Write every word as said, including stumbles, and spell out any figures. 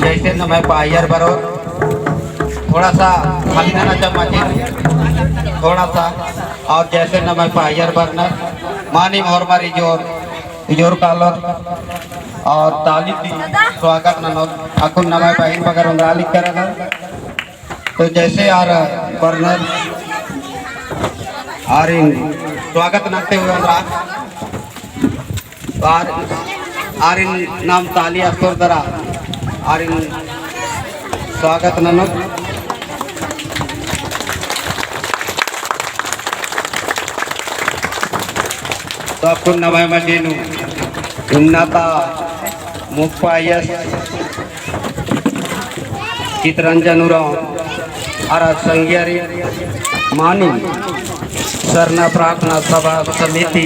जैसे नम्है पायर बरओर, थोड़ा सा खाली ना चम्मच, थोड़ा सा, और जैसे नम्है पायर बरनर, मानिम होरमर इजोर, इजोर कालोर, और ताली ती स्वागत ननोर, अक्कुन नम्है बहिन बगर ओन्द्रा लिक्करनर। तो जैसे आर बरनर, आरिन स्वागत नन्ते हुए ओन्द्रा, आर, आरिन नाम ताली अस्तोर दरा, आरिन स्वागत ननोत। तो अक्कुन नम्है मझी नू इन्ना ता मुख्य पायस चितरंजन उराँव अरा संगियारी मानिम सरना प्रार्थना सभा समिति